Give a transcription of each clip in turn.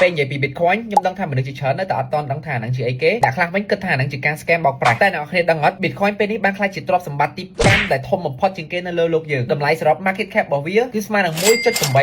ពេលនិយាយពី Bitcoin ខ្ញុំដឹងថាមនុស្សជាច្រើននៅតែអត់ទាន់ដឹងថាហ្នឹងជាអីគេអ្នកខ្លះវិញគិតថាហ្នឹងជាការ scam បោកប្រាស់តែអ្នកនរគ្នាដឹងអត់ Bitcoin ពេលនេះបានក្លាយជាទ្រព្យសម្បត្តិទី5ដែលធំបំផុតជាងគេនៅលើលោកយើងតម្លៃសរុប market cap របស់វាគឺស្មើនឹង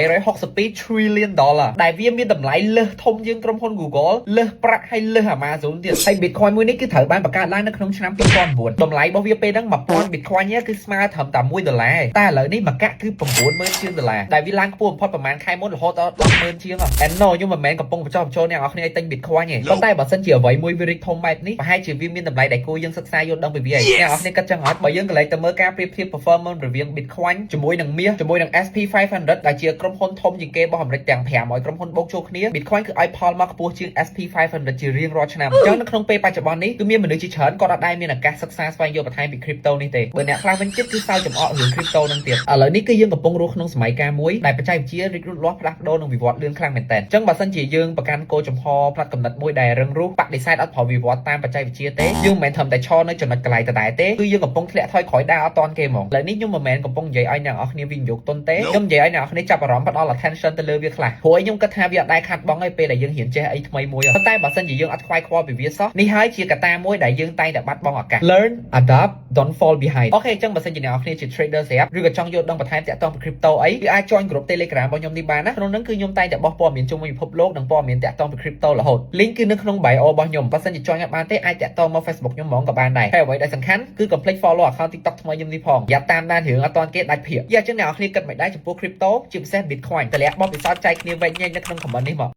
1.862 trillion dollar ដែលវាមានតម្លៃលើសធំជាងក្រុមហ៊ុន Google លើសប្រាក់ហើយលើស Amazon ទៀតហើយ Bitcoin មួយនេះគឺត្រូវបានបង្កើតឡើងនៅក្នុងឆ្នាំ2009តម្លៃរបស់វាពេលហ្នឹង1000 Bitcoin នេះគឺស្មើត្រឹមតែ1ដុល្លារតែឥឡូវនេះមួយកាក់គឺ90000ជាងដុល្លារដែលវាឡើងខ្ពស់បំផុតប្រហែលខែមុនរហូតដល់100,000ជាង And no ខ្ញុំមិនមែនកំពុងបញ្ចុះបញ្ចូលអ្នកនរគ្នាឲ្យទិញ Bitcoin ទេប៉ុន្តែបើសិនជាអ្វីមួយវារីកធំបែបនេះប្រហែលជាវាមានតម្លៃដែលគួរយើងសិក្សាយល់ដឹងពីវាឯងអ្នកនរគ្នាគិតចឹងអត់បើយើងកន្លែងទៅមើលការប្រៀបធៀប performance រវាង Bitcoin ជាមួយនឹងមាសជាមួយនឹង S&P 500ដែលជាក្រុមហ៊ុនធំជាងគេរបស់អាមេរិកទាំង500ក្រុមហ៊ុនបូកចូលគ្នា Bitcoin គឺឲ្យផលមកខ្ពស់ជាង S&P 500ជារៀងរាល់ឆ្នាំអញ្ចឹងនៅក្នុងពេលបច្ចុប្បន្ននេះគឺមានមនុស្សជាច្រើនគាត់អត់ដែលមានឱកាសសិក្សាស្វែងយល់បន្ថែមពី crypto នេះទេបើអ្នកខ្លះវិញទៀតគឺសើចំអករឿង crypto នឹងទៀតឥឡូវនេះគឺយើងកំពុងរស់ក្នុងសម័យកាលមួយដែលបច្ចេកវិទ្យារីកលូតលាស់ផ្លាស់ប្ដូរនិងវិវត្តលឿនខ្លាំងមែនទែនអញ្ចឹងបើសិនជាយើងប្រកាន់គោលចំហផ្នត់កំណត់មួយដែលរឹងរូសបដិសេធអត់ប្រើវិវត្តតាមបច្ចេកវិទ្យាទេយើងមិនមែនត្រឹមតែឈរនៅចំណុចកន្លែងដដែលទេគឺយើងកំពុងធ្លាក់ថយក្រោយដើរអត់ទាន់គេហ្មងឥឡូវនេះខ្ញុំមិនមែនកំពុងនិយាយឲ្យអ្នកនរគ្នាវិនិយោគទុនទេខ្ញុំនិយាយឲ្យអ្នកនរគ្នាចាប់អារម្មណ៍ផ្ដល់ attention ទៅលើវាខ្លះព្រោះខ្ញុំគិតថាវាអត់ដែលខាត់បងឯពេលដែលយើងរៀនចេះអីថ្មីមួយប៉ុន្តែបើសិនជាយើងអត់ខ្វាយខ្វល់ពីវាសោះនេះហើយជាកត្តាមួយដែលយើងតែងតែបាត់បង់ឱកាស Learn, adapt, don't fall behind. Okay អញ្ចឹងបើសិនជាអ្នកនរគ្នាជា trader ស្រាប់ឬក៏ចង់យល់ដឹងបន្ថែមទាក់ទងពី crypto អីគឺអាច join ក្រុម Telegram របស់ខ្ញុំនេះបានណាក្នុងហ្នឹងគឺខ្ញុំតែងតែបោះព័ត៌មានជុំវិញពិភពលោកនិងព័ត៌មានទាក់ទងពី crypto រហូត link គឺនៅក្នុង bio របស់ខ្ញុំបើសិនជា join អត់បានទេអាចទាក់ទងមក Facebook ខ្ញុំហ្មងក៏បានដែរហើយអ្វីដែលសំខាន់គឺកុំភ្លេច follow account TikTok ថ្មីខ្ញុំនេះផងយ៉ាប់តាមដានរឿងអត់ទាន់គេដាច់ភាកយ៉ាអញ្ចឹងអ្នកនរគ្នាគិតមិនដែរចំពោះ crypto ជាពិសេស Bitcoin តម្លាក់បទពិសោធន៍ចែកគ្នាវែកញែកនៅក្នុង comment នេះមក។